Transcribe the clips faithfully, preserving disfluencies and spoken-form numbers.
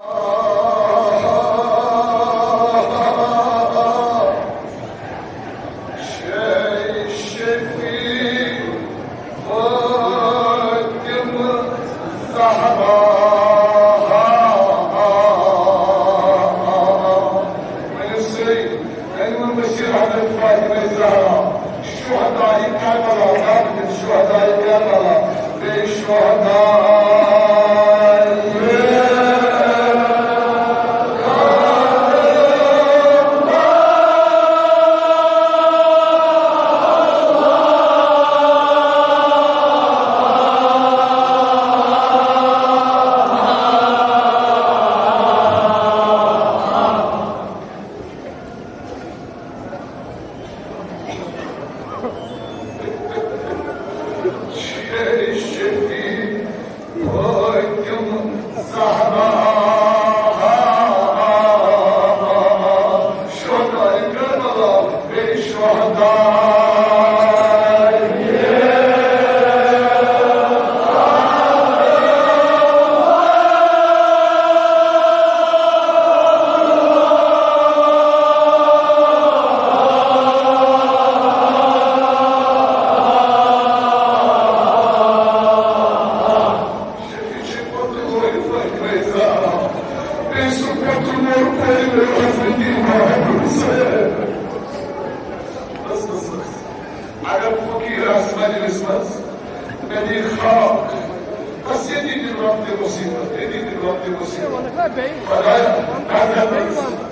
شہداء کربلا، شہداء کربلا، بیٚیہِ شہداء اگر فقیر آسہِ مجلس منٛز، مےٚ دِیہِ خاک، بس ییٚتی دِن رۄب تہِ مصیبت، ییٚتی دِن رۄب تہِ مصیبت۔ خدایا، مےٚ دِن رۄب تہِ مصیبت۔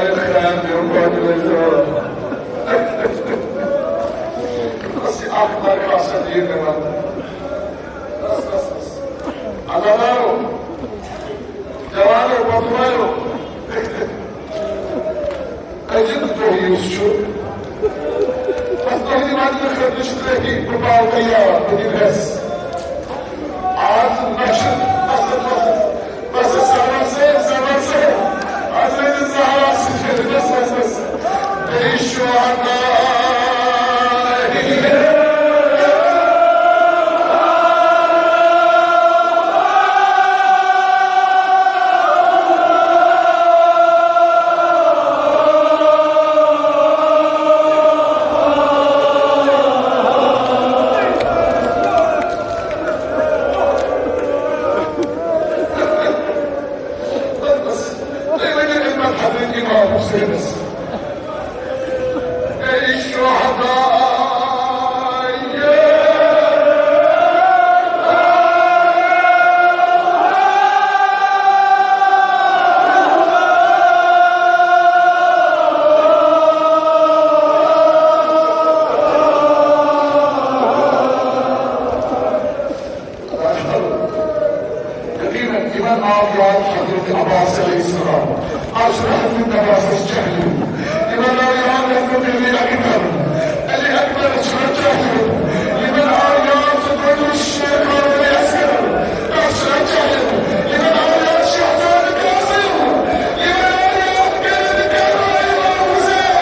خیر دِیِو، باقٕے ٲسۍزیو۔ بس یہِ اکھ درخواست یہِ مےٚ وننہٕ۔ بس، بس، بس۔ عزیزو، جوانو، بزرگو، أزیُک دۄہ یُس چھُ، بس تُہٕنٛدِ وننہٕ خٲطرٕ چھُ تۄہہِ بہٕ پاو تیار، بہٕ دِمہٕ حصہٕ۔ آز نہ چھُ، بس، بس، بس، زبر صٲب، زبر صٲب، آز ٲسۍ زہرا سۭتۍ، بس، بس، بس۔ بیٚیہِ شہدا۔ تُہۍ ؤنِو أمۍ پتہٕ حضرت امام حسینس۔ اے شہداء، یقیناً یِمن آو یاد حضرت عباس علیہ السلام۔ آز چھُنہٕ حضرت عباسس جہلی۔ یِمن آو یاد حضرت علی اکبر۔ علی اکبرس چھُنہٕ جہلی۔ یِمن آو یاد سُہ گۄڈٕنیُک شیخ عبدالعسکر۔ تس چھُنہٕ جہلی۔ یِمن آو یاد شہزادٕ قاسم۔ یِمن آو یاد قٲد کربلا امام حسین۔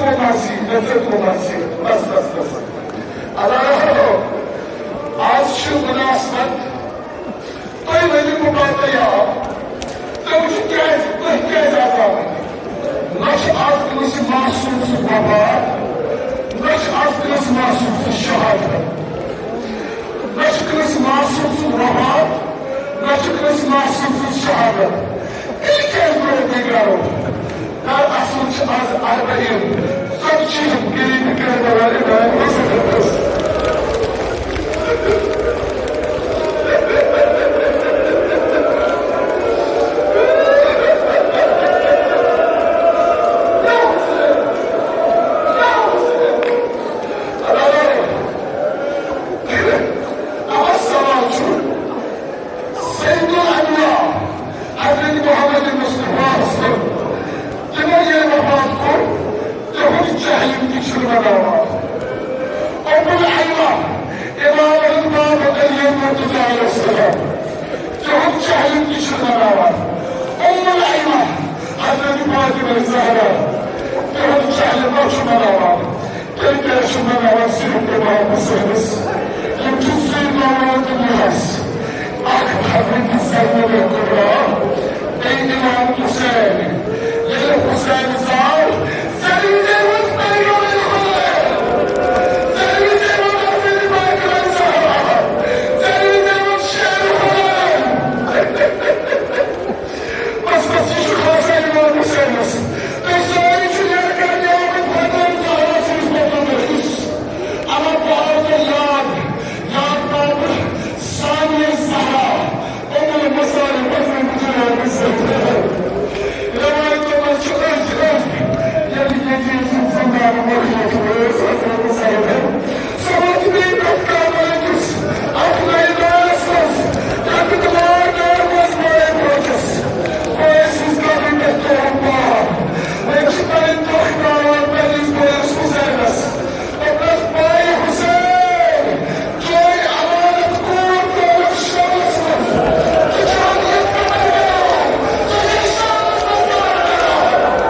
مرضی، مےٚ ژٔٹ وۄنۍ مرضی۔ بس، بس، بس۔ اللہ رحم۔ آز چھِ مناسبت۔ تُہۍ ؤنِو، بہٕ پَتہٕ یہِ آو۔ تُہۍ وٕچھِو کیٛازِ، تُہۍ کیٛازِ آز آمٕتۍ؟ نہ چھُ آز کٲنٛسہِ معصوم سُنٛد وفات، نہ چھُ آز کٲنٛسہِ معصوم سٕنٛز شہادت۔ نہ چھُ کٲنٛسہِ معصوم سُنٛد وفات، نہ چھُ کٲنٛسہِ معصوم سٕنٛز شہادت۔ تیٚلہِ کیٛازِ گوٚو تۄہہِ گرو؟ دراصل چھِ آز اربعین، ژتجی ہن غریب کربلا امام حسن۔ اما سوال چھُ، سید الانبیاء حضرت محمد مصطفیٰ صلی اللہ علیہ وسلم، تِمو ییٚلہِ وفات کوٚر، تِہُنٛد جہلم تہِ چھُنہٕ مناوان۔ ام الائمہ امام الباب علی مرتضیٰ علیہ السلام، تِہُنٛد جہلم تہِ چھُنہٕ مناوان۔ ام الائمہ حضرت فاطمہ زہرا، تِہُنٛد جہلم ما چھُ مناوان؟ تیٚلہِ کیٛازِ چھُ مناوان صرف امام حسینس؟ یِم چھِ زٕے مولوٗد دُنیاہس، اکھ حضرت زینب کبریٰ، بیٚیہِ امام حسین۔ ییٚلہِ حسین زاو، ذلیل زیوَس پیغمبر خدا، ذلیل زیوَس حضرت فاطمہ زہرا، ذلیل زیوَس شیر خدا۔ بس، بس، یہِ چھُ خاصا امام حسینس۔ تُہۍ سٲری چھِو نیران کران یاد فاطمہ زہرا سٕنٛدِس مقامس۔ اما بہٕ آوُس تۄہہِ یاد، یاد تھاوٕ بہٕ ثانیہ زہرا، ام المصائب، پنٛژوُہمہِ جنابِ زہرا۔ رٮ۪وایتو منٛز چھُ أزۍ، أزۍ، ییٚلہِ یزید سُنٛد زندان مۄکلیومُت اوس، حضرت زینب سۄ وٲژ بیٚیہِ پٮ۪ٹھ کربلا کِس اَتھ مٲدانَس منٛز، تَتہِ تہِ مار دٲر منٛز مٲرِتھ وٲژٕس۔ بٲے سٕنٛز قبرِ پٮ۪ٹھ ترٛووُن پاو۔ وۄنۍ چھِ پَنٕنۍ دۄکھ ترٛاوان پنٛنِس بٲیِس حُسینَس۔ دوٚپنَس، بھائی حسین، چٲنۍ امانت کوٗر ترٲوٕکھ شمس منٛز۔ ژٕ چھَکھ یِتھ کٔنۍ کران، ژٕ چھَکھ شمس منٛز کران۔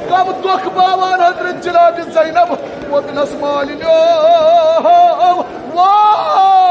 کم دۄکھ باوان حضرت جناب زینب ووتنس مالنیو۔ واہ!